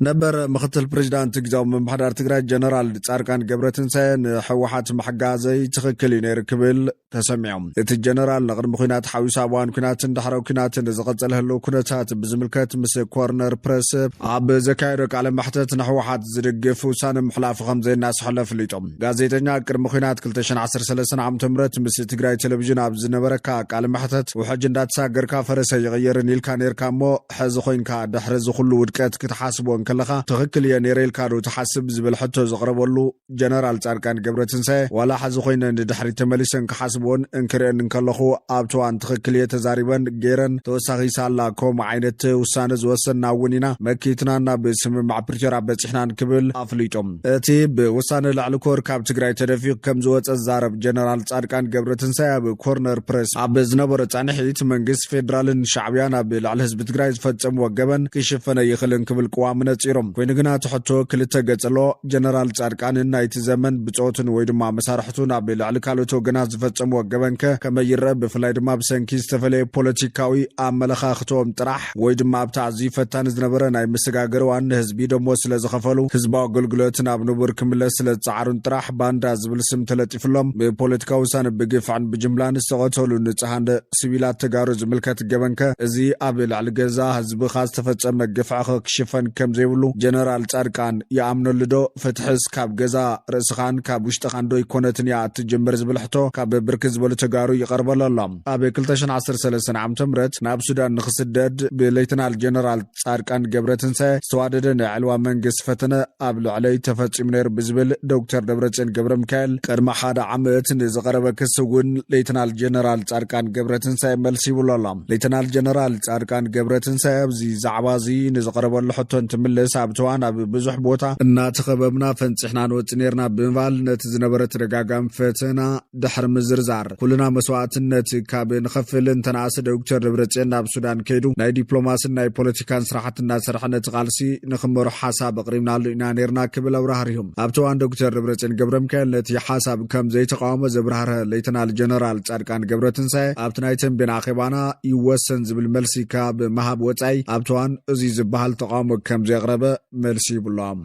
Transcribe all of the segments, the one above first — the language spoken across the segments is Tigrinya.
ነበር ምኽትል ፕሬዚዳንት ግዛዊ ምምሕዳር ትግራይ ጀነራል ጻድቃን ገብረትንሳኤ ንሕወሓት ምሕጋዘይ ትኽክል እዩ ነይሩ ክብል ተሰሚዖም። እቲ ጀነራል ንቕድሚ ኲናት ሓዊሱ ኣብ እዋን ኲናትን ድሕረ ኲናትን ዝቐጸለ ህልው ኩነታት ብዝምልከት ምስ ኮርነር ፕረስ ኣብ ዘካየዶ ቃለ መሕተት ንሕወሓት ዝድግፍ ውሳነ ምሕላፉ ከም ዘየናስሐሎ ኣፍሊጦም። ጋዜጠኛ ቅድሚ ኲናት ክልተ ሽሕን ዓሰርተ ሰለስተን ዓመተ ምህረት ምስ ትግራይ ቴሌቪዥን ኣብ ዝነበረካ ቃለ መሕተት ውሕጅ እንዳተሳገርካ ፈረሰ ይቕየርን ኢልካ ነይርካ እሞ ሕዚ ኮይንካ ድሕሪ እዚ ኩሉ ውድቀት ክትሓስቦ እንከለኻ ትኽክል እየ ነይረ ኢልካ ዶ ትሓስብ ዝብል ሕቶ ዝቕረበሉ ጀነራል ጻድቃን ገብረትንሳኤ ዋላ ሕዚ ኮይነ ንድሕሪት ተመሊሰን ክሓስቦን እንክርእን እንከለኹ ኣብቲ እዋን ትኽክል እየ ተዛሪበን ገይረን ተወሳኺ ሳላ ከምኡ ዓይነት ውሳነ ዝወሰንና እውን ኢና መኪትና ናብ ስምምዕ ፕሪቶርያ በፂሕናን ክብል ኣፍሊጦም። እቲ ብውሳነ ልዕሊ ኮር ካብ ትግራይ ተደፊኡ ከም ዝወፀ ዝዛረብ ጀነራል ጻድቃን ገብረትንሳኤ ኣብ ኮርነር ፕረስ ኣብ ዝነበሮ ጻንሒት መንግስቲ ፌዴራልን ሻዕብያን ኣብ ልዕሊ ህዝቢ ትግራይ ዝፈጸምዎ ገበን ክሽፈነ ይኽእልን ክብል ቅዋም ነጺሮም። ኮይኑ ግና እቲ ሕቶ ክልተ ገጽ ኣሎ። ጀነራል ጻድቃንን ናይቲ ዘመን ብጾትን ወይ ድማ መሳርሕቱን ኣብ ልዕሊ ካልኦት ወገናት ዝፈጸምዎ ገበንከ ከመይ ይረአ? ብፍላይ ድማ ብሰንኪ ዝተፈላለየ ፖለቲካዊ ኣመለኻኽትኦም ጥራሕ ወይ ድማ ኣብቲ ኣዝዩ ፈታኒ ዝነበረ ናይ መሰጋገሪ እዋን ንህዝቢ ደሞዝ ስለ ዝኸፈሉ ህዝባዊ ኣገልግሎት ናብ ንቡር ክምለስ ስለ ዝጸዓሩን ጥራሕ ባንዳ ዝብል ስም ተለጢፍሎም ብፖለቲካዊ ውሳነ ብግፍዕን ብጅምላን ዝተቐተሉ ንጹሃን ሲቪላት ተጋሩ ዝምልከት ገበንከ እዚ ኣብ ልዕሊ ገዛ ህዝብኻ ዝተፈጸመ ግፍዕኸ ክሽፈን ከም ዘይብሉ ጀነራል ጻድቃን ይኣምነሉ ዶ? ፍትሕስ ካብ ገዛ ርእስኻን ካብ ውሽጥኻን ዶ ይኮነትን እያ እትጅምር ዝብል ሕቶ ካብ ብርክት ዝበሉ ተጋሩ ይቐርበሉ ኣሎ። ኣብ ክልተ ሽሕን ዓሰርተ ሰለስተን ዓመተ ምህረት ናብ ሱዳን ንኽስደድ ብሌተናል ጀነራል ጻድቃን ገብረትንሳኤ ዝተዋደደ ናይ ዕልዋ መንግስቲ ፈተነ ኣብ ልዕለይ ተፈጺሙ ነይሩ ብዝብል ዶክተር ደብረጽዮን ገብረ ሚካኤል ቅድሚ ሓደ ዓመት ንዝቐረበ ክሲ እውን ሌተናል ጀነራል ጻድቃን ገብረትንሳኤ መልሲ ይብሉ ኣሎ። ሌተናል ጀነራል ጻድቃን ገብረትንሳኤ ኣብዚ ዛዕባ እዚ ንዝቐረበሉ ሕቶ እንትምልስ ኣብቲ እዋን ኣብ ብዙሕ ቦታ እናተኸበብና ፈንፂሕና ንወፅእ ነይርና ብምባል ነቲ ዝነበረ ተደጋጋሚ ፈተና ድሕሪ ምዝርዛር ኩልና መስዋእትነት ካብ ንኸፍል እንተነኣሰ ዶክተር ደብረጽዮን ናብ ሱዳን ከይዱ ናይ ዲፕሎማስን ናይ ፖለቲካን ስራሕቲ እናሰርሐ ነቲ ቃልሲ ንኽመርሖ ሓሳብ ኣቕሪብናሉ ኢና ነይርና ክብል ኣብራህሪሁም። ኣብቲ እዋን ዶክተር ደብረጽዮን ገብረ ሚካኤል ነቲ ሓሳብ ከም ዘይተቃወሞ ዘብራህረ ሌተናል ጀነራል ጻድቃን ገብረትንሳኤ ኣብቲ ናይ ተንቤን ኣኼባና ይወሰን ዝብል መልሲ ካብ ምሃብ ወጻኢ ኣብቲ እዋን እዚ ዝበሃል ተቃውሞ ከም ዘየቕረበ መልሲ ይብሎም።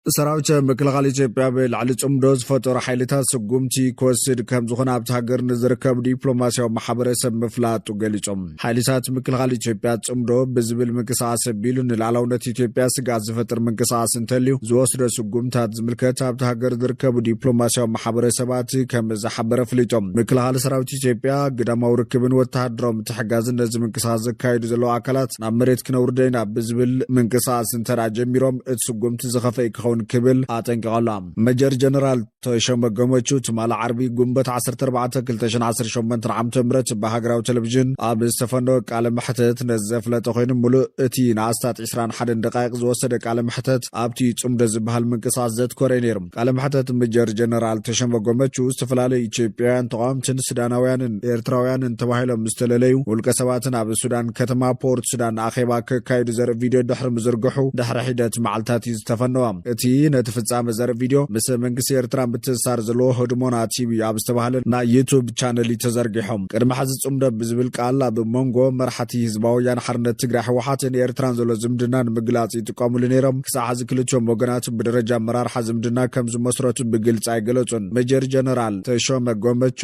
ሰራዊት ምክልኻል ኢትዮጵያ ብልዕሊ ጽምዶ ዝፈጠሩ ሓይልታት ስጉምቲ ክወስድ ከም ዝኾነ ኣብቲ ሃገር ንዝርከቡ ዲፕሎማስያዊ ማሕበረሰብ ምፍላጡ ገሊጾም። ሓይልታት ምክልኻል ኢትዮጵያ ጽምዶ ብዝብል ምንቅስቃስ ኣቢሉ ንላዕላውነት ኢትዮጵያ ስግኣት ዝፈጥር ምንቅስቃስ እንተልዩ ዝወስዶ ስጉምታት ዝምልከት ኣብቲ ሃገር ዝርከቡ ዲፕሎማስያዊ ማሕበረሰባት ከም ዝሓበረ ኣፍሊጦም። ምክልኻል ሰራዊት ኢትዮጵያ ግዳማዊ ርክብን ወተሃደራዊ ምትሕጋዝን ነዚ ምንቅስቃስ ዘካይዱ ዘለዉ ኣካላት ናብ መሬት ክነውርዶ ኢና ብዝብል ምንቅስቃስ እንተደኣ ጀሚሮም እቲ ስጉምቲ ዝኸፍአ ክኸውን ክብል ኣጠንቂቐ ኣሎ። መጀር ጀነራል ተሾመ ገመቹ ትማሊ ዓርቢ ጉንበት ዓሰርተ ኣርባዕተ ክልተ ሽሕን ዓሰርተ ሸሞንተን ዓመተ ምህረት ብሃገራዊ ቴሌቪዥን ኣብ ዝተፈነወ ቃለ መሕተት ነዚ ዘፍለጠ ኮይኑ ምሉእ እቲ ንኣስታት ዕስራን ሓደን ደቃይቕ ዝወሰደ ቃለ መሕተት ኣብቲ ጽምዶ ዝበሃል ምንቅስቃስ ዘትኮረ እዩ ነይሩ። ቃለ መሕተት መጀር ጀነራል ተሾመ ገመቹ ዝተፈላለዩ ኢትዮጵያውያን ተቃወምትን ሱዳናውያንን ኤርትራውያንን ተባሂሎም ዝተለለዩ ውልቀ ሰባትን ኣብ ሱዳን ከተማ ፖርት ሱዳን ኣኼባ ከካይዱ ዘርኢ ቪድዮ ድሕሪ ምዝርግሑ ድሕሪ ሒደት መዓልታት እዩ ዝተፈነወ። እቲ ነቲ ፍጻመ ዘርኢ ቪድዮ ምስ መንግስቲ ኤርትራ ምትእስሳር ዘለዎ ህድሞና ቲቪ ኣብ ዝተባህለ ናይ ዩቱብ ቻነል እዩ ተዘርጊሖም። ቅድሚ ሕዚ ጽምዶ ብዝብል ቃል ኣብ መንጎ መራሕቲ ህዝባዊ ወያነ ሓርነት ትግራይ ህወሓትን ኤርትራን ዘሎ ዝምድና ንምግላጽ ይጥቀምሉ ነይሮም። ክሳዕ ሕዚ ክልቲኦም ወገናት ብደረጃ ኣመራርሓ ዝምድና ከም ዝመስረቱ ብግልጺ ኣይገለጹን። መጀር ጀነራል ተሾመ ጎመቹ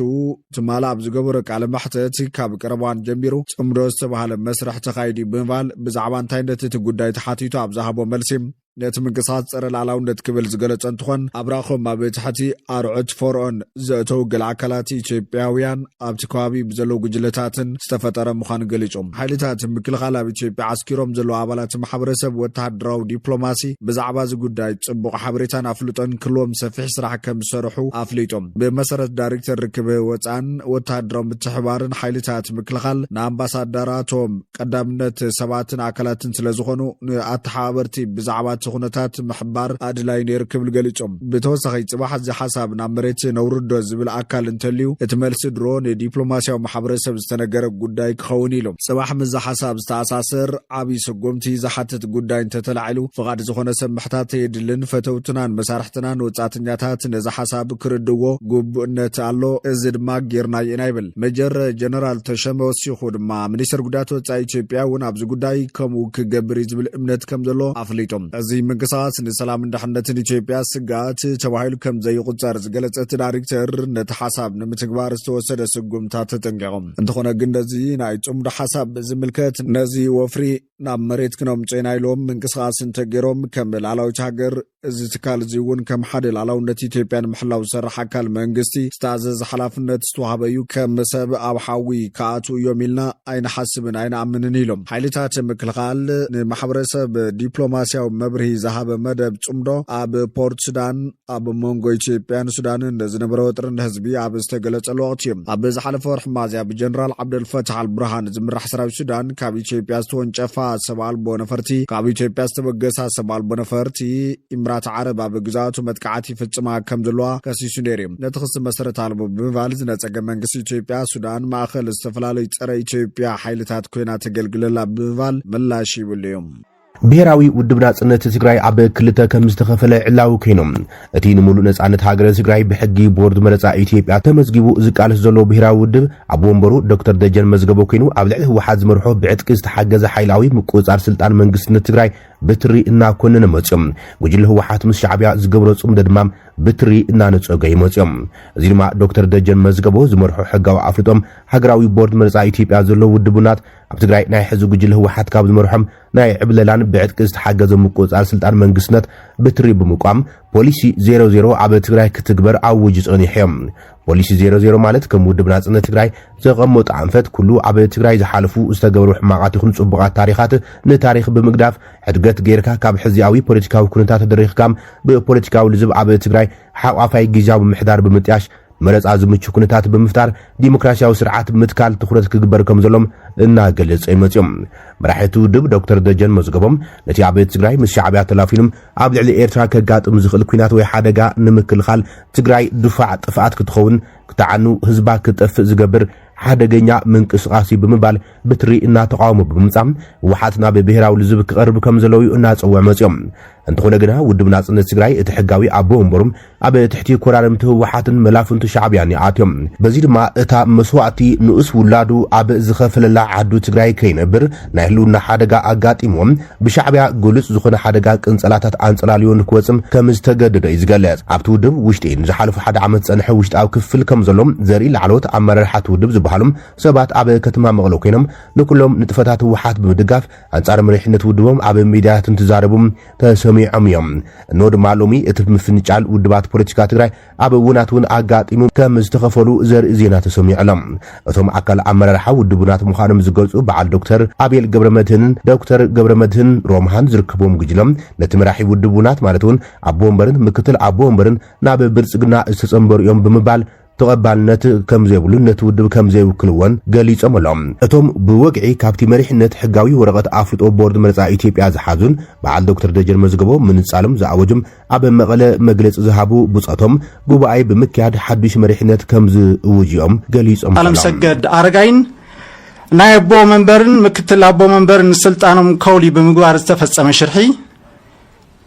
ትማሊ ኣብ ዝገበሮ ቃለ መሕተት ካብ ቀረባዋን ጀሚሩ ጽምዶ ዝተባህለ መስርሕ ተኻይዱ እዩ ብምባል ብዛዕባ እንታይነት እቲ ጉዳይ ተሓቲቱ ኣብ ዝሃቦ መልሲ ነቲ ምንቅስቃስ ጸረ ላዕላውነት ክብል ዝገለጸ እንትኾን ኣብራኾም ኣብ ትሕቲ ኣርዑት ፈርዖን ዘእተው ገለ ኣካላት ኢትዮጵያውያን ኣብቲ ከባቢ ብዘለዉ ጉጅለታትን ዝተፈጠረ ምዃኑ ገሊጹ። ሓይልታት ምክልኻል ኣብ ኢትዮጵያ ዓስኪሮም ዘለዉ ኣባላት ማሕበረሰብ ወተሃደራዊ ዲፕሎማሲ ብዛዕባ እዚ ጉዳይ ጽቡቕ ሓበሬታን ኣፍልጦን ክህልዎም ሰፊሕ ስራሕ ከም ዝሰርሑ ኣፍሊጦም። ብመሰረት ዳይሬክተር ርክብ ወፃን ወተሃደራዊ ምትሕባርን ሓይልታት ምክልኻል ንኣምባሳደራቶም ቀዳምነት ሰባትን ኣካላትን ስለ ዝኾኑ ንኣተሓባበርቲ ብዛዕባ እቲ ኩነታት ምሕባር ኣድላይ ነይሩ ክብል ገሊጾም። ብተወሳኺ ጽባሕ እዚ ሓሳብ ናብ መሬት ነውርዶ ዝብል ኣካል እንተልዩ እቲ መልሲ ድሮ ንዲፕሎማስያዊ ማሕበረሰብ ዝተነገረ ጉዳይ ክኸውን ኢሉ። ጽባሕ ምስዚ ሓሳብ ዝተኣሳሰር ዓብዪ ስጉምቲ ዝሓትት ጉዳይ እንተተላዒሉ ፍቓድ ዝኾነ ሰብ ምሕታት የድልን። ፈተውትናን መሳርሕትናን ወጻእተኛታት ነዚ ሓሳብ ክርድዎ ግቡእነት ኣሎ። እዚ ድማ ጌርናዮ ኢና ይብል። መጀር ጀነራል ተሸመ ወሲኹ ድማ ሚኒስትር ጉዳያት ወጻኢ ኢትዮጵያ እውን ኣብዚ ጉዳይ ከምኡ ክገብር እዩ ዝብል እምነት ከም ዘሎ ኣፍሊጡ። እዚ ምንቅስቃስ ንሰላምን ድሕነትን ኢትዮጵያ ስጋት ተባሂሉ ከም ዘይቁጸር ዝገለጸ እቲ ዳይሬክተር፣ ነቲ ሓሳብ ንምትግባር ዝተወሰደ ስጉምታት ተጠንቂቖም። እንተኾነ ግን ነዚ ናይ ጽምዶ ሓሳብ ዝምልከት ነዚ ወፍሪ ናብ መሬት ክነምጽኦ ኢና ኢሎም ምንቅስቃስ እንተገይሮም ከም ላዕላዊት ሃገር እዚ ትካል እዚ እውን ከም ሓደ ላዕላውነት ኢትዮጵያ ንምሕላው ዝሰርሕ ኣካል መንግስቲ ዝተኣዘዘ ሓላፍነት ዝተዋህበ እዩ። ከም ሰብ ኣብ ሓዊ ክኣትዉ እዮም ኢልና ኣይንሓስብን ኣይንኣምንን ኢሎም። ሓይልታት ምክልኻል ንማሕበረሰብ ዲፕሎማሲያዊ መብርሂ ዝሃበ መደብ ጽምዶ ኣብ ፖርት ሱዳን ኣብ መንጎ ኢትዮጵያን ሱዳንን ዝነበረ ወጥሪ ንህዝቢ ኣብ ዝተገለጸሉ ወቕቲ እዩ። ኣብ ዝሓለፈ ወርሒ ሚያዝያ ብጀነራል ዓብደልፈታሕ ኣልቡርሃን ዝምራሕ ሰራዊት ሱዳን ካብ ኢትዮጵያ ዝተወንጨፋ ሰብ ኣልቦ ነፈርቲ፣ ካብ ኢትዮጵያ ዝተበገሳ ሰብ ኣልቦ ነፈርቲ ኢምራት ዓረብ ኣብ ግዛቱ መጥቃዕቲ ይፍጽማ ከም ዘለዋ ከሲሱ ነይሩ እዩ። ነቲ ክሲ መሰረት ኣልቦ ብምባል ዝነጸገ መንግስቲ ኢትዮጵያ፣ ሱዳን ማእኸል ዝተፈላለዩ ጸረ ኢትዮጵያ ሓይልታት ኮይና ተገልግለላ ብምባል ምላሽ ይብሉ እዮም። ብሔራዊ ውድብ ናጽነት ትግራይ ኣብ ክልተ ከም ዝተኸፈለ ዕላዊ ኮይኖም፣ እቲ ንምሉእ ነጻነት ሃገረ ትግራይ ብሕጊ ቦርድ መረጻ ኢትዮጵያ ተመዝጊቡ ዝቃለስ ዘሎ ብሔራዊ ውድብ ኣብ ወንበሩ ዶክተር ደጀን መዝገቦ ኮይኑ ኣብ ልዕሊ ህወሓት ዝመርሖ ብዕጥቂ ዝተሓገዘ ሓይላዊ ምቁጽጻር ስልጣን መንግስትነት ትግራይ ብትሪ እናኮነነ መጽዮም። ጉጅለ ህወሓት ምስ ሻዕብያ ዝገብሮ ጽምዶ ድማ ብትሪ እናነጸገ ይመጽዮም። እዚ ድማ ዶክተር ደጀን መዝገቦ ዝመርሖ ሕጋዊ ኣፍልጦም ሃገራዊ ቦርድ መረጻ ኢትዮጵያ ዘሎ ውድቡናት ኣብ ትግራይ ናይ ሕዚ ጉጅለ ህወሓት ካብ ዝመርሖም ናይ ዕብለላን ብዕጥቂ ዝተሓገዘ ምቁጽጻር ስልጣን መንግስትነት ብትሪ ብምቋም ፖሊሲ ዜሮ ዜሮ ኣብ ትግራይ ክትግበር ኣውጁ ጸኒሑ እዮም። ፖሊሲ ዜሮ ዜሮ ማለት ከም ውድብ ናጽነት ትግራይ ዘቐመጡ ኣንፈት ኩሉ ኣብ ትግራይ ዝሓለፉ ዝተገብሩ ሕማቓት ይኹን ጽቡቓት ታሪኻት ንታሪኽ ብምግዳፍ ሕድገት ጌርካ ካብ ሕዚያዊ ፖለቲካዊ ኩነታት ተደሪኽካ ብፖለቲካዊ ልዝብ ኣብ ትግራይ ሓቋፋይ ግዝያዊ ምምሕዳር ብምጥያሽ መረፃ ዝምቹ ኩነታት ብምፍጣር ዲሞክራሲያዊ ስርዓት ምትካል ትኹረት ክግበር ከም ዘሎም እናገለጸ ይመፅኦም። መራሒ እቲ ውድብ ዶክተር ደጀን መዝገቦም ነቲ ኣብ ትግራይ ምስ ሻዕብያ ተላፊኑም ኣብ ልዕሊ ኤርትራ ከጋጥም ዝኽእል ኲናት ወይ ሓደጋ ንምክልኻል ትግራይ ድፋዕ ጥፍኣት ክትኸውን ክትዓኑ ህዝባ ክጠፍእ ዝገብር ሓደገኛ ምንቅስቃስ እዩ ብምባል ብትሪ እናተቃወሙ ብምምጻም ህወሓት ናብ ብሔራዊ ልዝብ ክቐርብ ከም ዘለዎ እዩ እናጸውዐ መጽኦም። እንተኾነ ግና ውድብ ናጽነት ትግራይ እቲ ሕጋዊ ኣቦ ወንበሩ ኣብ ትሕቲ ኮራርምቲ ህወሓትን መላፍንቱ ሻዕብያን ይኣትዮም። በዚ ድማ እታ መስዋእቲ ንኡስ ውላዱ ኣብ ዝኸፈለላ ዓዱ ትግራይ ከይነብር ናይ ህልውና ሓደጋ ኣጋጢምዎም ብሻዕብያ ግሉጽ ዝኾነ ሓደጋ ቅንጸላታት ኣንጸላልዮ ንክወጽም ከም ዝተገደደ እዩ ዝገልጽ። ኣብቲ ውድብ ውሽጢ ንዝሓለፉ ሓደ ዓመት ዝጸንሐ ውሽጣዊ ክፍል ከም ዘሎ ዘርኢ ላዕለዎት ኣመራርሓ እቲ ውድብ ዝበሃሉ ሰባት ኣብ ከተማ መቐለ ኮይኖም ንኩሎም ንጥፈታት ህወሓት ብምድጋፍ ኣንጻር መሪሕነት ውድቦም ኣብ ሚድያታት እንትዛረቡ ተሰሚዖም እዮም። እኖ ድማ ሎሚ እቲ ምፍንጫል ውድባት ፖለቲካ ትግራይ ኣብ እውናት እውን ኣጋጢሙ ከም ዝተኸፈሉ ዘርኢ ዜና ተሰሚዑ ኣሎ። እቶም ኣካል ኣመራርሓ ውድቡናት ምዃኖም ዝገልጹ በዓል ዶክተር ኣቤል ገብረ መድህንን ዶክተር ገብረ መድህን ሮምሃን ዝርከብዎም ጉጅሎም ነቲ መራሒ ውድቡናት ማለት እውን ኣቦ ወንበርን ምክትል ኣቦ ወንበርን ናብ ብልጽግና ዝተጸንበሩ እዮም ብምባል ተቐባልነት ከም ዘይብሉን ነቲ ውድብ ከም ዘይውክልዎን ገሊጾም ኣለዉ። እቶም ብወግዒ ካብቲ መሪሕነት ሕጋዊ ወረቐት ኣፍልጦ ቦርድ መረጻ ኢትዮጵያ ዝሓዙን በዓል ዶክተር ደጀን መዝገቦ ምንጻሎም ዝኣወጁም ኣብ መቐለ መግለጺ ዝሃቡ ብጾቶም ጉባኤ ብምክያድ ሓዱሽ መሪሕነት ከም ዝእውጅ እዮም ገሊጾም ኣለዉ። ሰገድ ኣረጋይን ናይ ኣቦ መንበርን ምክትል ኣቦ መንበርን ስልጣኖም ከውሊ ብምግባር ዝተፈጸመ ሽርሒ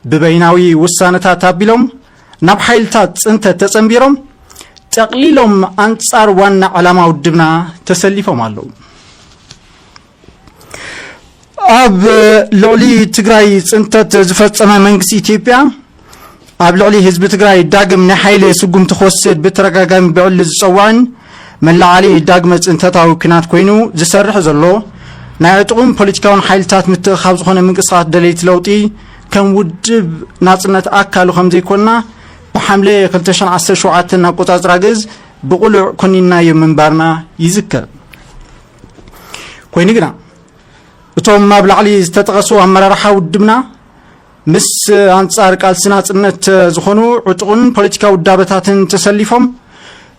ብበይናዊ ውሳነታት ኣቢሎም ናብ ሓይልታት ጽንተት ተጸንቢሮም ጠቕሊሎም ኣንጻር ዋና ዕላማ ውድብና ተሰሊፎም ኣለዉ። ኣብ ልዕሊ ትግራይ ጽንተት ዝፈጸመ መንግስቲ ኢትዮጵያ ኣብ ልዕሊ ህዝቢ ትግራይ ዳግም ናይ ሓይሊ ስጉምቲ ክወስድ ብተደጋጋሚ ብዕሊ ዝጸውዕን መላዓሊ ዳግመ ጽንተታዊ ኲናት ኮይኑ ዝሰርሕ ዘሎ ናይ ዕጡቕን ፖለቲካውን ሓይልታት ምትእኻብ ዝኾነ ምንቅስቃስ ደለይቲ ለውጢ ከም ውድብ ናጽነት ኣካሉ ከም ዘይኮንና ብሓምለ ክልተ ሽሕን ዓሰርተ ሸውዓተን ኣቆጻጽራ ግእዝ ብቕሉዕ ኮኒንናዮ ምንባርና ይዝከር። ኮይኑ ግና እቶም ኣብ ላዕሊ ዝተጠቐሱ ኣመራርሓ ውድብና ምስ ኣንጻር ቃልሲ ናጽነት ዝኾኑ ዕጡቕን ፖለቲካዊ ውዳበታትን ተሰሊፎም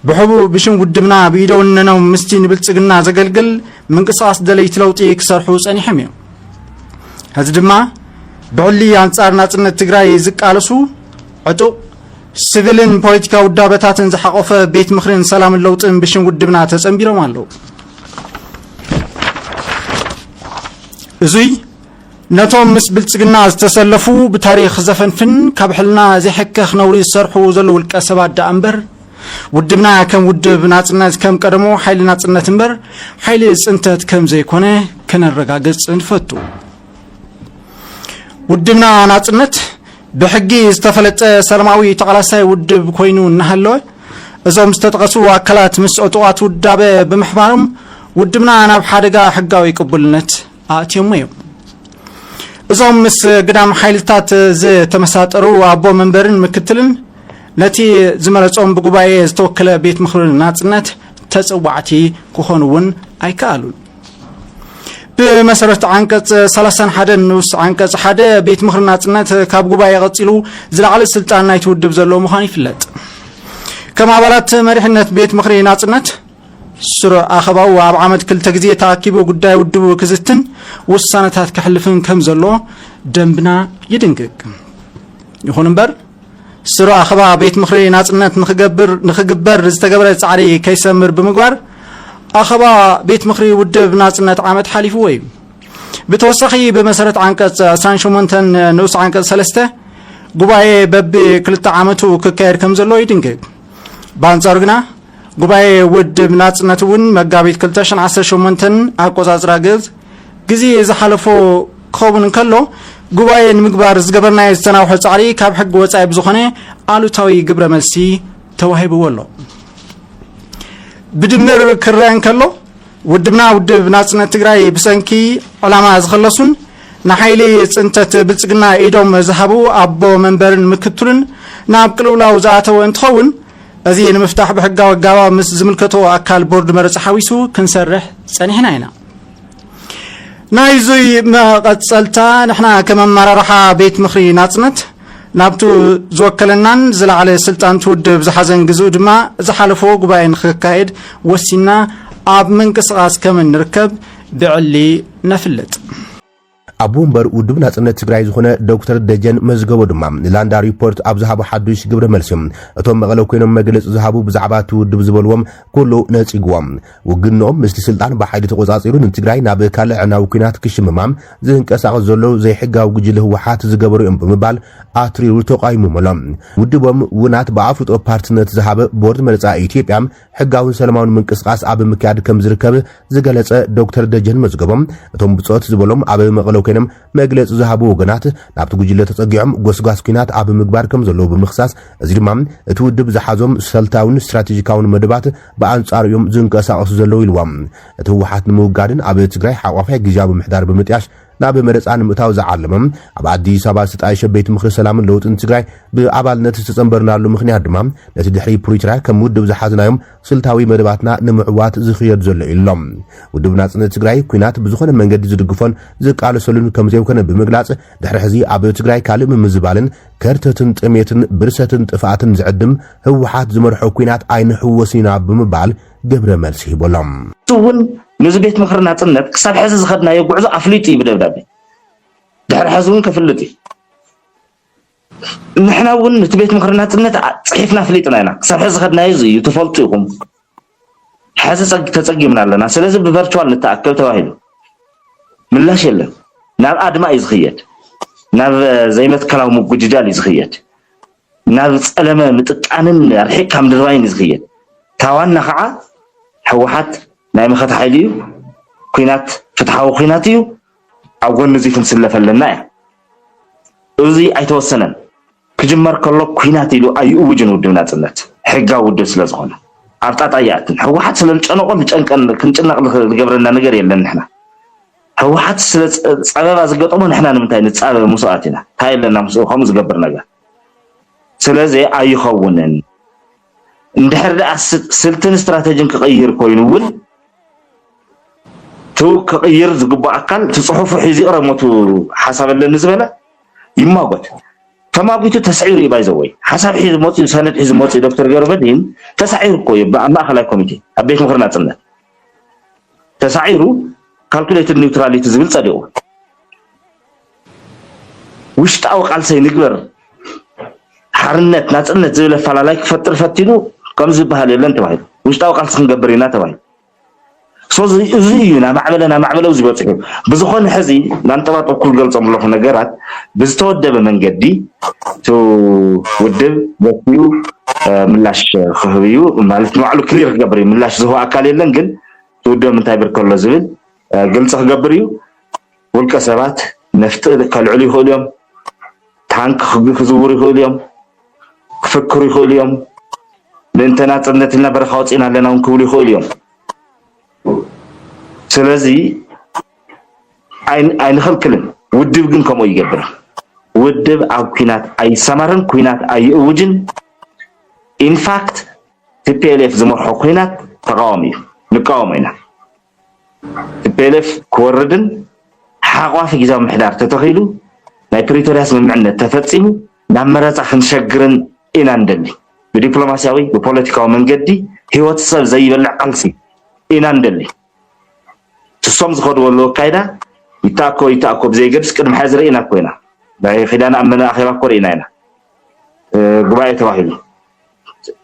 ብሕቡእ ብሽም ውድብና ብኢደ ወነኖም ምስቲ ንብልጽግና ዘገልግል ምንቅስቃስ ደለይቲ ለውጢ ክሰርሑ ጸኒሖም እዮም። ሕዚ ድማ ብዕሊ ኣንጻር ናጽነት ትግራይ ዝቃለሱ ዕጡቕ ስቪልን ፖለቲካዊ ውዳበታትን ዝሓቆፈ ቤት ምኽርን ሰላምን ለውጥን ብሽም ውድብና ተጸንቢሮም ኣለዉ። እዙይ ነቶም ምስ ብልጽግና ዝተሰለፉ ብታሪኽ ዘፈንፍን ካብ ሕልና ዘይሕከኽ ነውሪ ዝሰርሑ ዘለዉ ውልቀ ሰባት ደኣ እምበር ውድብና ከም ውድብ ናጽነት ከም ቀደሞ ሓይሊ ናጽነት እምበር ሓይሊ ጽንተት ከም ዘይኮነ ከነረጋግጽ ንፈቱ። ውድብና ናጽነት ብሕጊ ዝተፈለጠ ሰላማዊ ተቓላሳይ ውድብ ኮይኑ እናሃለወ፣ እዞም ዝተጠቐሱ ኣካላት ምስ ዕጡቓት ውዳበ ብምሕባሮም ውድብና ናብ ሓደጋ ሕጋዊ ቅቡልነት ኣእትዮሞ እዮም። እዞም ምስ ግዳም ሓይልታት ዝተመሳጠሩ ኣቦ መንበርን ምክትልን ነቲ ዝመረጾም ብጉባኤ ዝተወከለ ቤት ምኽሪ ናጽነት ተጸዋዕቲ ክኾኑ እውን ኣይከኣሉን። ብመሰረት ዓንቀጽ ሰላሳን ሓደን ንኡስ ዓንቀጽ ሓደ ቤት ምኽሪ ናጽነት ካብ ጉባኤ ቀጺሉ ዝለዓለ ስልጣን ናይቲ ውድብ ዘለዎ ምዃኑ ይፍለጥ። ከም ኣባላት መሪሕነት ቤት ምኽሪ ናጽነት ስሩዕ ኣኸባኡ ኣብ ዓመት ክልተ ግዜ ተኣኪቡ ጉዳይ ውድቡ ክዝትን ውሳነታት ከሕልፍን ከም ዘሎ ደንብና ይድንግግ። ይኹን እምበር ስሩዕ ኣኸባ ቤት ምኽሪ ናጽነት ንኽገብር ንኽግበር ዝተገብረ ጻዕሪ ከይሰምር ብምግባር ኣኸባ ቤት ምኽሪ ውድብ ናጽነት ዓመት ሓሊፍዎ እዩ። ብተወሳኺ ብመሰረት ዓንቀጽ ዕስራን ሸሞንተን ንኡስ ዓንቀጽ ሰለስተ ጉባኤ በቢ ክልተ ዓመቱ ክካየድ ከም ዘለዎ ይድንግግ። ብኣንጻሩ ግና ጉባኤ ውድብ ናጽነት እውን መጋቢት ክልተ ሽሕን ዓሰርተ ሸሞንተን ኣቆጻጽራ ግእዝ ግዜ ዝሓለፎ ክኸውን እንከሎ ጉባኤ ንምግባር ዝገበርናዮ ዝተናውሐ ጻዕሪ ካብ ሕጊ ወጻኢ ብዝኾነ ኣሉታዊ ግብረ መልሲ ተዋሂብዎ ኣሎ። ብድምር ክረአ እንከሎ ውድብና ውድብ ናጽነት ትግራይ ብሰንኪ ዕላማ ዝኸለሱን ንሓይሊ ጽንተት ብልጽግና ኢዶም ዝሃቡ ኣቦ መንበርን ምክትሉን ናብ ቅልውላው ዝኣተወ እንትኸውን እዚ ንምፍታሕ ብሕጋዊ ኣጋባብ ምስ ዝምልከቶ ኣካል ቦርድ መረጻ ሓዊሱ ክንሰርሕ ጸኒሕና ኢና። ናይዙይ መቐጸልታ ንሕና ከም ኣመራርሓ ቤት ምኽሪ ናጽነት ናብቱ ዝወከለናን ዝለዓለ ስልጣን ትውድብ ዝሓዘን ግዝኡ ድማ ዝሓለፎ ጉባኤ ንክካየድ ወሲና ኣብ ምንቅስቓስ ከም እንርከብ ብዕሊ ነፍልጥ። ኣቦ ወንበር ውድብ ናጽነት ትግራይ ዝኾነ ዶክተር ደጀን መዝገቦ ድማ ንላንዳ ሪፖርት ኣብ ዝሃቦ ሓዱሽ ግብረ መልሲ እቶም መቐለ ኮይኖም መግለፂ ዝሃቡ ብዛዕባ እቲ ውድብ ዝበልዎም ኩሉ ነፂግዎም። ውግንኦም ምስቲ ስልጣን ብሓይሊ ተቆፃፂሩ ንትግራይ ናብ ካልእ ዕናዊ ኲናት ክሽምማ ዝንቀሳቐስ ዘሎ ዘይሕጋዊ ጉጅለ ህወሓት ዝገበሩ እዮም ብምባል ኣትሪሩ ተቃይሞም ኣሎ። ውድቦም ውናት ብኣፍልጦ ፓርትነት ዝሃበ ቦርድ መረፃ ኢትዮጵያ ሕጋውን ሰላማውን ምንቅስቃስ ኣብ ምክያድ ከም ዝርከብ ዝገለጸ ዶክተር ደጀን መዝገቦም እቶም ብፆት ዝበሎም ኣብ መቐለ ኮይኖም መግለፂ ዝሃቡ ወገናት ናብቲ ጉጅለ ተፀጊዖም ጎስጓስ ኲናት ኣብ ምግባር ከም ዘለዉ ብምኽሳስ እዚ ድማ እቲ ውድብ ዝሓዞም ሰልታውን ስትራቴጂካውን መደባት ብኣንጻሩ እዮም ዝንቀሳቐሱ ዘለዉ ኢልዎም። እቲ ህወሓት ንምውጋድን ኣብ ትግራይ ሓቋፋይ ግዝያዊ ምምሕዳር ብምጥያሽ ናብ መረፃ ንምእታው ዝዓለመ ኣብ ኣዲስ ኣበባ ዝተጣየሸ ቤት ምኽሪ ሰላምን ለውጥን ትግራይ ብኣባልነት ዝተፀንበርናሉ ምኽንያት ድማ ነቲ ድሕሪ ፕሪቶርያ ከም ውድብ ዝሓዝናዮም ስልታዊ መደባትና ንምዕዋት ዝኽየድ ዘሎ እዩ ኢሎም። ውድብ ናፅነት ትግራይ ኲናት ብዝኾነ መንገዲ ዝድግፎን ዝቃለሰሉን ከም ዘይኮነ ብምግላፅ ድሕሪ ሕዚ ኣብ ትግራይ ካልእ ምምዝባልን ከርተትን ጥሜትን ብርሰትን ጥፍኣትን ዝዕድም ህወሓት ዝመርሖ ኲናት ኣይንሕወስን ኢና ብምባል ግብረ መልሲ ሂቦሎም። እሱ እውን ነዚ ቤት ምኽሪ ናፅነት ክሳብ ሕዚ ዝኸድናዮ ጉዕዞ ኣፍሊጡ እዩ ብደብዳቤ። ድሕሪ ሕዚ እውን ከፍልጥ እዩ። ንሕና እውን ነቲ ቤት ምኽሪ ናፅነት ፅሒፍና ኣፍሊጥና ኢና። ክሳብ ሕዚ ዝኸድናዮ እዚ እዩ፣ ትፈልጡ ኢኹም። ሕዚ ተፀጊምና ኣለና። ስለዚ ብቨርቹዋል ንተኣከብ ተባሂሉ ምላሽ የለን። ናብ ኣድማ እዩ ዝኽየድ፣ ናብ ዘይመትከላዊ ምጉጅጃል እዩ ዝኽየድ፣ ናብ ፀለመ ምጥጣንን ኣርሒቕካ ምድርባይን እዩ ዝኽየድ። ታዋና ከዓ ህወሓት ናይ መኸተ ሓይሊ እዩ። ኲናት ፍትሓዊ ኲናት እዩ። ኣብ ጎኒ እዚ ክንስለፍ ኣለና እያ። እዚ ኣይተወሰነን። ክጅመር ከሎ ኲናት ኢሉ ኣይእውጅን ውድብ ናፅነት፣ ሕጋዊ ውድብ ስለ ዝኾነ ኣብ ጣጣ ይኣትን። ህወሓት ስለ ዝጨነቆ ዝጨንቀን ክንጭነቕ ዝገብረና ነገር የለን። ንሕና ህወሓት ስለ ፀበባ ዝገጠሞ ንሕና ንምንታይ ንፃበ ምስኡ ኣቲና? እንታይ ኣለና ምስኡ ከምኡ ዝገብር ነገር? ስለዚ ኣይኸውንን። እንድሕር ደኣ ስልትን ስትራተጅን ክቕይር ኮይኑ እውን ቱ ክቕይር ዝግባእ ኣካል እቲ ፅሑፉ ሒዙ ይቕረብ ሞቱ ሓሳብ ኣለኒ ዝበለ ይማጎት። ተማጒቱ ተስዒሩ እዩ ባይዘወይ ሓሳብ ሒዙ መፅኡ ሰነድ ሒዙ መፅኡ ዶክተር ገብረመድህን ተሳዒሩ እኮ እዩ ኣብ ማእኸላይ ኮሚቴ ኣብ ቤት ምኽሪ ናፅነት ተሳዒሩ ካልኩሌትድ ኒውትራሊቲ ዝብል ፀዲቑ ውሽጣዊ ቃልሰይ ንግበር ሓርነት ናፅነት ዝብል ኣፈላላይ ክፈጥር ፈቲኑ ከምዚ ዝበሃል የለን ተባሂሉ ውሽጣዊ ቃልሲ ክንገብር ኢና ተባሂሉ እዚ እዩ ናማዕበለ ናማዕበለ እዚ በፂሑ ብዝኾነ ሕዚ ናንጠባጠብኩ ዝገልፆም ኣለኹ ነገራት ብዝተወደበ መንገዲ እቲ ውድብ በኪኡ ምላሽ ክህብ እዩ ማለት ንባዕሉ ክሊር ክገብር እዩ ምላሽ ዝህቦ ኣካል የለን ግን እቲ ውድብ እንታይ ብር ከሎ ዝብል ግልፂ ክገብር እዩ ውልቀ ሰባት ነፍጢ ከልዕሉ ይኽእሉ እዮም ታንክ ክግ- ክዝውሩ ይኽእሉ እዮም፣ ክፍክሩ ይኽእሉ እዮም። ምእንተ ናጽነት ኢልና በረኻ ወፂና ኣለና እውን ክብሉ ይኽእሉ እዮም። ስለዚ ኣይን- ኣይንኸልክልን። ውድብ ግን ከምኡ ይገብር። ውድብ ኣብ ኩናት ኣይሰማርን፣ ኩናት ኣይእውጅን። ኢንፋክት ቲፒኤልኤፍ ዝመርሖ ኩናት ተቃዋሚ እዩ፣ ንቃወሞ ኢና። ቲፒኤልኤፍ ክወርድን ሓቋፊ ግዛዊ ምሕዳር ተተኺሉ ናይ ፕሪቶርያ ስምምዕነት ተፈጺሙ ናብ መረፃ ክንሸግርን ኢና እንደሊ። ብዲፕሎማሲያዊ ብፖለቲካዊ መንገዲ ህይወት ሰብ ዘይበልዕ ቃልሲ ኢና እንደሊ። ትሶም ዝኸድዎ ኣለዉ ኣካይዳ ይተኣኮ ይተኣኮ ብዘይገድስ ቅድሚ ሓዚ ርኢና እኮ ኢና። ናይ ኪዳነ ኣብ መነ ኣኼባ እኮ ርኢና ኢና። ጉባኤ ተባሂሉ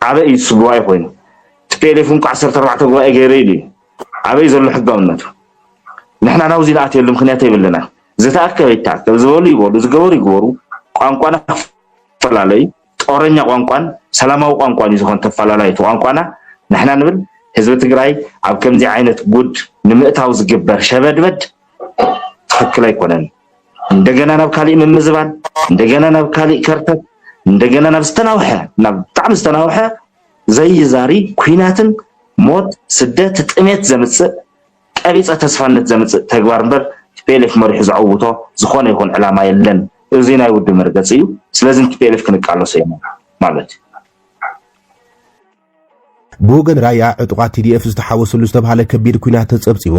ዓበይ እዩ እሱ ጉባኤ ኮይኑ። ቲፒኤልኤፍ እንኳ ዓሰርተ ኣርባዕተ ጉባኤ ገይረ ኢሉ እዩ። ኣበይ ዘሎ ሕጋውነቱ? ንሕና ናብዚ ንኣትየሉ ምክንያት የብልናን። ዝተኣከበ ይተኣከብ፣ ዝበሉ ይበሉ፣ ዝገበሩ ይግበሩ። ቋንቋና ክፈላለዩ፣ ጦረኛ ቋንቋን ሰላማዊ ቋንቋን እዩ ዝኾን ተፈላለዩ እቲ ቋንቋና። ንሕና ንብል ህዝቢ ትግራይ ኣብ ከምዚ ዓይነት ጉድ ንምእታው ዝግበር ሸበድበድ ትኽክል ኣይኮነን። እንደገና ናብ ካሊእ ምምዝባል፣ እንደገና ናብ ካሊእ ከርተት፣ እንደገና ናብ ዝተናውሐ፣ ናብ ብጣዕሚ ዝተናውሐ ዘይዛሪ ኩናትን ሞት፣ ስደት፣ ጥሜት ዘምፅእ ቀቢፀ ተስፋነት ዘምፅእ ተግባር እምበር ቲፒኤልኤፍ መሪሑ ዘዕውቶ ዝኾነ ይኹን ዕላማ የለን። እዚ ናይ ውድብ መርገፂ እዩ። ስለዚ ቲፒኤልኤፍ ክንቃለሶ እዮም ማለት እዩ። ብወገን ራያ ዕጡቓት ቲዲኤፍ ዝተሓወሰሉ ዝተባሃለ ከቢድ ኩናት ተጸብጺቡ።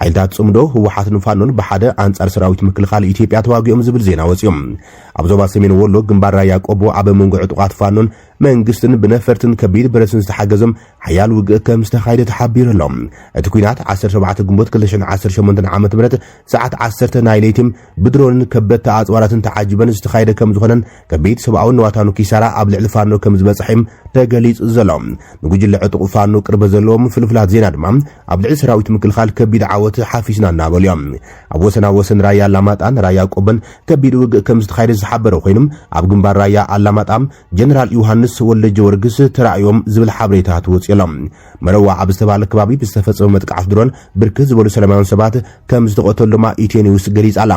ሓይልታት ጽምዶ ህወሓትን ፋኖን ብሓደ ኣንጻር ሰራዊት ምክልኻል ኢትዮጵያ ተዋጊኦም ዝብል ዜና ወጺኡ። ኣብ ዞባ ሰሜን ወሎ ግንባር ራያ ቆቦ ኣብ መንጎ ዕጡቓት ፋኖን መንግስትን ብነፈርትን ከቢድ ብረትን ዝተሓገዘም ሓያል ውግእ ከም ዝተኻየደ ተሓቢሩ ኣሎ። እቲ ኩናት ዓሰርተ ኣርባዕተ ግንቦት ክልተ ሽሕን ዓሰርተ ሸሞንተን ዓመተ ምህረት ሰዓት ዓሰርተ ናይ ለይቲ ብድሮንን ከበድቲ ኣጽዋራትን ተዓጂበን ዝተኻየደ ከም ዝኾነን ከቢድ ሰብኣውን ንዋታኑ ኪሳራ ኣብ ልዕሊ ፋኖ ከም ዝበጽሐ እዮም ተገሊጹ ዘሎ። ንጉጅለ ዕጡቕ ፋኖ ቅርበት ዘለዎም ፍልፍላት ዜና ድማ ኣብ ልዕሊ ሰራዊት ምክልኻል ከቢድ ዓወት ሓፊስና እናበሉ እዮም። ኣብ ወሰና ወሰን ራያ ኣላማጣን ራያ ቆቦን ከቢድ ውግእ ከም ዝተኻየደ ዝተሓበረ ኮይኖም ኣብ ግንባር ራያ ኣላማጣ ጀነራል ዮሃንስ ወልደ ጊዮርጊስ ተራእዮም ዝብል ሓበሬታ ተወፅኡ ኣሎ። መረዋ ኣብ ዝተባለ ከባቢ ብዝተፈጸመ መጥቃዕቲ ድሮን ብርክት ዝበሉ ሰላማውያን ሰባት ከም ዝተቐተሉ ድማ ኢትዮ ኒውስ ገሊጻ ኣላ።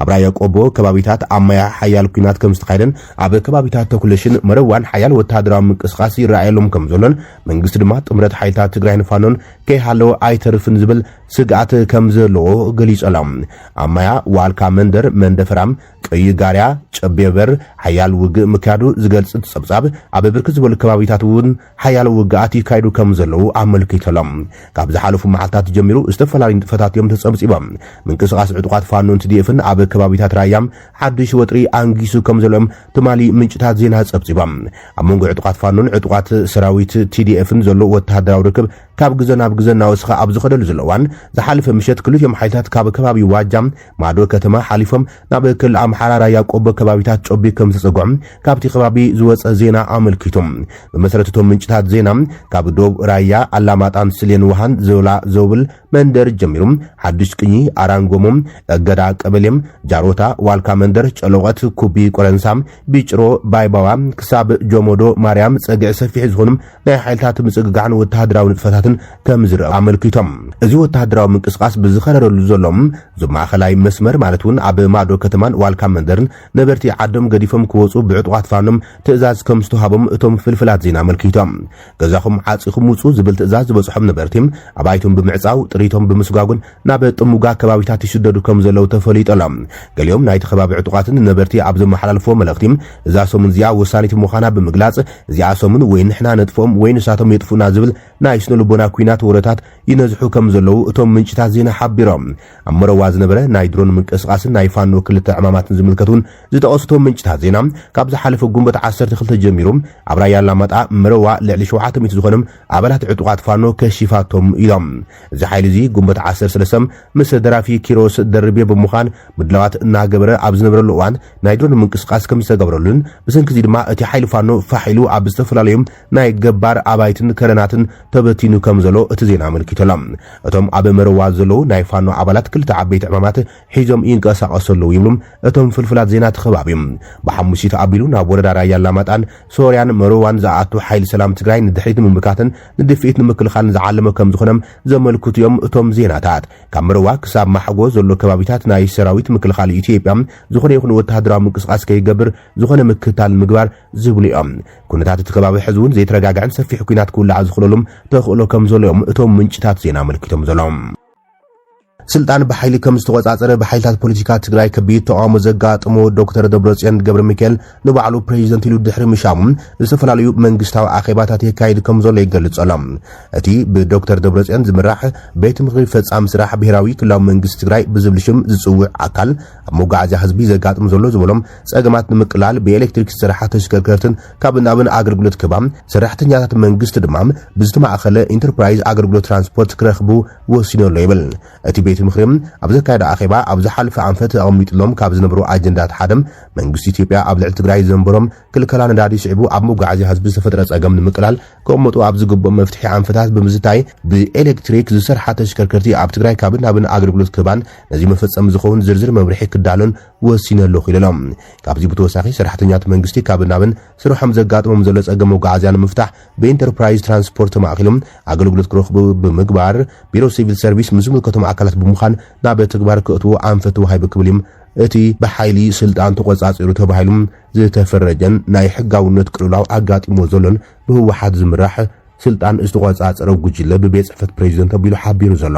ኣብ ራያ ቆቦ ከባቢታት ኣብ ማያ ሓያል ኩናት ከም ዝተኻየደን ኣብ ከባቢታት ተኩለሽን መረዋን ሓያል ወተሃደራዊ ምንቅስቃስ ይረኣየሎም ከም ዘሎን መንግስቲ ድማ ጥምረት ሓይልታት ትግራይን ፋኖን ከይሃለወ ኣይተርፍን ዝብል ስግኣት ከም ዘለዎ ገሊጹ ኣሎ። ኣብ ማያ ዋልካ መንደር መንደፈራም ቀይ ጋርያ ጨቤበር ሓያል ውግእ ምክያዱ ዝገልጽ እቲ ጸብጻብ ኣብ ብርክት ዝበሉ ከባቢታት እውን ሓያሎ ውግኣት ይካየዱ ከም ዘለዉ ኣመልኪቱ ኣሎ። ካብ ዝሓለፉ መዓልታት ጀሚሩ ዝተፈላለዩ ንጥፈታት እዮም ተጸብጺቦም። ምንቅስቃስ ዕጡቓት ፋኖን ቲዲኤፍን ኣብ ከባቢታት ራያ ሓድሽ ወጥሪ ኣንጊሱ ከም ዘለዎም ትማሊ ምንጭታት ዜና ጸብጺቦም። ኣብ መንጎ ዕጡቓት ፋኖን ዕጡቓት ሰራዊት ቲዲኤፍን ዘሎ ወተሃደራዊ ርክብ ካብ ግዘ ናብ ግዘ እናወሰኸ ኣብ ዝኸደሉ ዘሎ እዋን ዝሓለፈ ምሸት ክልቲኦም ሓይልታት ካብ ከባቢ ዋጃ ማዶ ከተማ ሓሊፎም ናብ ክልል ኣምሓራ ራያ ቆቦ ከባቢታት ጮቢ ከም ዝተጸግዑ ካብቲ ከባቢ ዝወጸ ዜና ኣመልኪቱ። ብመሰረት እቶም ምንጭታት ዜና ካብ ዶብ ራያ ኣላማጣን ስሌን ውሃን ዘውላ ዘውብል መንደር ጀሚሩ ሓዱሽ ቅኝ ኣራንጎሞ፣ እገዳ ቀበሌ፣ ጃሮታ፣ ዋልካ መንደር፣ ጨለቆት፣ ኩቢ፣ ቆረንሳ፣ ቢጭሮ፣ ባይባዋ ክሳብ ጆሞዶ ማርያም ጸግዒ ሰፊሕ ዝኾኑ ናይ ሓይልታት ምጽግጋዕን ወተሃደራዊ ንጥፈታትን ከም ዝረአ ኣመልኪቶም። እዚ ወተሃደራዊ ምንቅስቃስ ብዝኸረረሉ ዘሎ ዞም ማእኸላይ መስመር ማለት እውን ኣብ ማዶ ከተማን ዋልካ መንደርን ነበርቲ ዓዶም ገዲፎም ክወፁ ብዕጡቓት ፋኖም ትእዛዝ ከም ዝተዋሃቦም እቶም ፍልፍላት ዜና ኣመልኪቶም። ገዛኹም ዓፂኹም ውፁ ዝብል ትእዛዝ ዝበፅሖም ነበርቲ ኣባይቶም ብምዕፃው ጥሪቶም ብምስጓጉን ናብ ጥሙጋ ከባቢታት ይስደዱ ከም ዘለዉ ተፈሊጡ ኣሎ። ገሊኦም ናይቲ ከባቢ ዕጡቓትን ነበርቲ ኣብ ዘመሓላልፍዎ መልእኽቲ እዛ ሰሙን እዚኣ ወሳኒት ምዃና ብምግላፅ እዚኣ ሰሙን ወይ ንሕና ነጥፍኦም ወይ ንሳቶም የጥፍኡና ዝብል ናይ ስነ ልቦና ኲናት ወረታት ይነዝሑ ከም ዘለዉ እቶም ምንጭታት ዜና ሓቢሮም። ኣብ መረዋ ዝነበረ ናይ ድሮን ምንቅስቃስን ናይ ፋኖ ክልተ ዕማማትን ዝምልከት እውን ዝጠቐሱ እቶም ምንጭታት ዜና ካብ ዝሓለፈ ጉንበት ዓሰርተ ክልተ ጀሚሩ ኣብ ራያ ኣላማጣ መረዋ ልዕሊ ሸውዓተ ሚእቲ ዝኾኑ ኣባላት ዕጡቓት ፋኖ ከሺፋቶም ኢሎም። እዚ ሓይሊ እዚ ጉንበት ዓሰርተ ሰለስተ ምስ ደራፊ ኪሮስ ደርቤ ብምዃን ምድላዋት እናገበረ ኣብ ዝነበረሉ እዋን ናይ ድሮን ምንቅስቃስ ከም ዝተገብረሉን ብሰንኪ እዚ ድማ እቲ ሓይሊ ፋኖ ፋሕ ኢሉ ኣብ ዝተፈላለዩ ናይ ገባር ኣባይትን ከረናትን ተበቲኑ ከም ዘሎ እቲ ዜና ኣመልኪቱ ኣሎ። እቶም ኣብ መረዋ ዘለዉ ናይ ፋኖ ኣባላት ክልተ ዓበይቲ ዕማማት ሒዞም ይንቀሳቐሱ ኣለዉ ይብሉ እቶም ፍልፍላት ዜና እቲ ከባቢ። ብሓሙሲት ኣቢሉ ናብ ወረዳ ራያ ኣላማጣን ሶርያን መረዋን ዝኣቱ ሓይሊ ሰላም ትግራይ ንድሕሪት ንምምካትን ንድፍኢት ንምክልኻልን ዝዓለመ ከም ዝኾነ ዘመልክቱ እዮም እቶም ዜናታት። ካብ መረዋ ክሳብ ማሕጎ ዘሎ ከባቢታት ናይ ሰራዊት ምክልኻል ኢትዮጵያ ዝኾነ ይኹን ወተሃደራዊ ምንቅስቓስ ከይገብር ዝኾነ ምክታል ምግባር ዝብሉ እዮም። ኩነታት እቲ ከባቢ ሕዚ እውን ዘይተረጋግዐን ሰፊሕ ኲናት ክውላዕ ዝኽእለሉም ተኽእሎ ከም ዘሎ እዮም እቶም ምንጭታት ዜና ኣመልኪቶም ዘለዉ። ስልጣን ብሓይሊ ከም ዝተቆጻጸረ ብሓይልታት ፖለቲካ ትግራይ ከቢድ ተቃውሞ ዘጋጠሞ ዶክተር ደብረጽዮን ገብረ ሚካኤል ንባዕሉ ፕሬዚደንት ኢሉ ድሕሪ ምሻሙ ዝተፈላለዩ መንግስታዊ ኣኼባታት የካይድ ከም ዘሎ ይገልጽ ኣሎ። እቲ ብዶክተር ደብረጽዮን ዝምራሕ ቤት ምኽሪ ፈጻሚ ስራሕ ብሄራዊ ክልላዊ መንግስቲ ትግራይ ብዝብል ሽም ዝጽውዕ ኣካል ኣብ መጓዓዝያ ህዝቢ ዘጋጥም ዘሎ ዝበሎም ጸገማት ንምቅላል ብኤሌክትሪክ ዝሰርሓ ተሽከርከርትን ካብ ናብን ኣገልግሎት ክህባ ሰራሕተኛታት መንግስቲ ድማ ብዝተማእኸለ ኢንተርፕራይዝ ኣገልግሎት ትራንስፖርት ክረኽቡ ወሲኑ ኣሎ ይብል። እቲ ቤት ምኽሪ ኣብ ዘካየዶ ኣኼባ ኣብ ዝሓለፈ ኣንፈት ኣቐሚጥሎም ካብ ዝነበሩ ኣጀንዳታት ሓደ መንግስቲ ኢትዮጵያ ኣብ ልዕሊ ትግራይ ዘንበሮም ክልከላ ነዳዲ ስዒቡ ኣብ መጓዓዝያ ህዝቢ ዝተፈጥረ ጸገም ንምቅላል ከቐመጡ ኣብ ዝግብኦም መፍትሒ ኣንፈታት ብምዝታይ ብኤሌክትሪክ ዝሰርሓ ተሽከርከርቲ ኣብ ትግራይ ካብን ናብን ኣገልግሎት ክህባን ነዚ መፈጸሚ ዝኸውን ዝርዝር መምርሒ ክዳሎን ወሲነ ኣለኹ ኢሉ ኣሎ። ካብዚ ብተወሳኺ ሰራሕተኛታት መንግስቲ ካብን ናብን ስርሖም ዘጋጥሞም ዘሎ ጸገም መጓዓዝያ ንምፍታሕ ብኢንተርፕራይዝ ትራንስፖርት ተማእኪሎም ኣገልግሎት ክረኽቡ ብምግባር ቢሮ ሲቪል ሰርቪስ ምስ ዝምልከቶም ኣካላት ብምዃን ናብ ተግባር ክእትዎ ኣንፈት ተዋሂቡ ክብል እዩ እቲ ብሓይሊ ስልጣን ተቆጻጺሩ ተባሂሉ ዝተፈረጀን ናይ ሕጋውነት ቅልውላው ኣጋጢሞ ዘሎን ብህወሓት ዝምራሕ ስልጣን ዝተቆጻጸረ ጉጅለ ብቤት ጽሕፈት ፕሬዚደንት ኣቢሉ ሓቢሩ ዘሎ።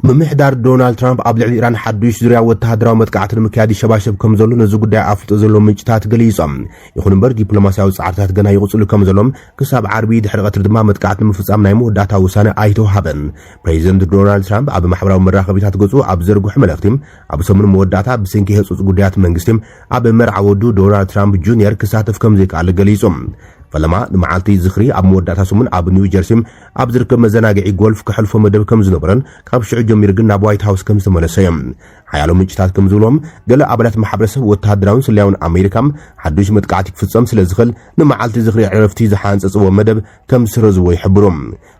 ምምሕዳር ዶናልድ ትራምፕ ኣብ ልዕሊ ኢራን ሓዱሽ ዙርያ ወተሃደራዊ መጥቃዕቲ ንምክያድ ይሸባሸብ ከም ዘሎ ነዚ ጉዳይ ኣፍልጦ ዘለዎም ምንጭታት ገሊጾም። ይኹን እምበር ዲፕሎማስያዊ ጻዕርታት ገና ይቕጽሉ ከም ዘሎም ክሳብ ዓርቢ ድሕሪ ቀትሪ ድማ መጥቃዕቲ ንምፍጻም ናይ መወዳእታ ውሳነ ኣይተዋሃበን። ፕሬዚደንት ዶናልድ ትራምፕ ኣብ ማሕበራዊ መራኸቢታት ገጹ ኣብ ዘርግሑ መልእኽቲ ኣብ ሰሙን መወዳእታ ብሰንኪ ህጹጽ ጉዳያት መንግስቲ ኣብ መርዓ ወዱ ዶናልድ ትራምፕ ጁኒየር ክሳተፍ ከም ዘይከኣለ ገሊጹ። ፈለማ ንመዓልቲ ዝኽሪ ኣብ መወዳእታ ሰሙን ኣብ ኒው ጀርሲ ኣብ ዝርከብ መዘናግዒ ጎልፍ ከሕልፎ መደብ ከም ዝነበረን ካብ ሽዑ ጀሚሩ ግን ናብ ዋይት ሃውስ ከም ዝተመለሰ እዮም። ሓያሎ ምንጭታት ከም ዝብሎም ገለ ኣባላት ማሕበረሰብ ወተሃደራውን ስለያውን ኣሜሪካ ሓዱሽ መጥቃዕቲ ክፍጸም ስለ ዝኽእል ንመዓልቲ ዝኽሪ ዕረፍቲ ዝሓንጸጽዎ መደብ ከም ዝሰረዝዎ ይሕብሩ።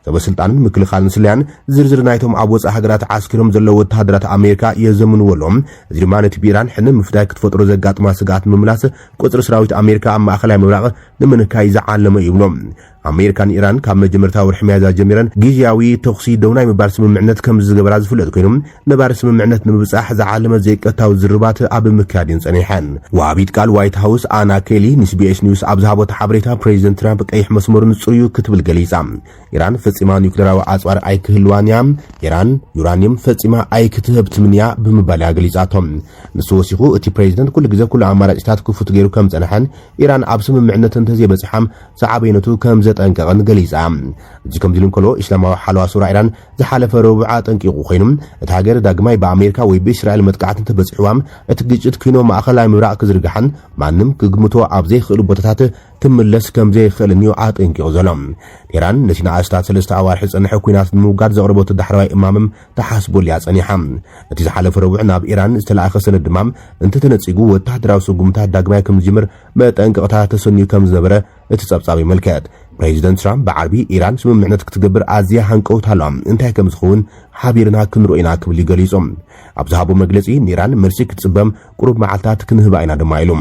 ሰበ ስልጣንን ምክልኻልን ስለያን ዝርዝር ናይቶም ኣብ ወጻኢ ሃገራት ዓስኪሮም ዘለዉ ወተሃደራት ኣሜሪካ የዘምንዎ ኣለዉ። እዚ ድማ ነቲ ብኢራን ሕነ ምፍዳይ ክትፈጥሮ ዘጋጥማ ስግኣት ንምምላስ ቁጽሪ ሰራዊት ኣሜሪካ ኣብ ማእኸላይ ምብራቕ ንምንካይ ዝዓለመ እዩ ይብሎ። ኣሜሪካን ኢራን ካብ መጀመርታ ወርሒ ሚያዝያ ጀሚረን ግዝያዊ ተኹሲ ደው ናይ ምባል ስምምዕነት ከም ዝገበራ ዝፍለጥ ኮይኑ ነባሪ ስምምዕነት ንምብጻሕ ዝዓለመ ዘይቀጥታዊ ዝርባት ኣብ ምክያድ እየን ጸኒሐን። ወሃቢት ቃል ዋይት ሃውስ ኣና ኬሊ ንኤስቢኤስ ኒውስ ኣብ ዝሃቦ ሓበሬታ ፕሬዚደንት ትራምፕ ቀይሕ መስመሩ ንጹር እዩ ክትብል ገሊጻ። ኢራን ፈጺማ ኒውክሌራዊ ኣጽዋር ኣይክህልዋን እያ፣ ኢራን ዩራኒየም ፈጺማ ኣይክትህብ ትምንያ ብምባል እያ ገሊጻቶ። ንሱ ወሲኹ እቲ ፕሬዚደንት ኩሉ ግዜ ኩሉ ኣማራጭታት ክፉት ገይሩ ከም ጸንሐን ኢራን ኣብ ስምምዕነት እንተዘይበጺሓ ዝዓበየነቱ ከም ዘጠንቀቐን ገሊጻ። እዚ ከምዚ ኢሉ እንከሎ እስላማዊ ሓለዋ ሱራ ኢራን ዝሓለፈ ረቡዕ ኣጠንቂቑ ኮይኑ እቲ ሃገር ዳግማይ ብኣሜሪካ ወይ ብእስራኤል መጥቃዕቲ እንተበጺሕዋ እቲ ግጭት ኪኖ ማእኸላይ ምብራቕ ክዝርግሓን ማንም ክግምቶ ኣብ ዘይኽእሉ ቦታታት ትምለስ ከም ዘይኽእልን እዩ ኣጠንቂቑ ዘሎ። ኢራን ነቲ ንኣስታት ሰለስተ ኣዋርሒ ዝጸንሐ ኲናት ንምውጋድ ዘቕረበቶ ዳሕረዋይ እማምም ተሓስቦልያ ጸኒሓ። እቲ ዝሓለፈ ረቡዕ ናብ ኢራን ዝተላእኸ ሰነድ ድማ እንተተነጺጉ ወተሃደራዊ ስጉምታት ዳግማይ ከም ዝጅምር መጠንቀቕታ ተሰንዩ ከም ዝነበረ እቲ ጸብጻብ ይምልከት። ፕሬዚደንት ትራምፕ ብዓርቢ ኢራን ስምምዕነት ክትገብር ኣዝያ ሃንቀውታ ኣለዋ፣ እንታይ ከም ዝኸውን ሓቢርና ክንርኢ ኢና ክብል እዩ ገሊጹ። ኣብ ዝሃቦ መግለጺ ንኢራን መልሲ ክትጽበም ቁሩብ መዓልታት ክንህባ ኢና ድማ ኢሉ።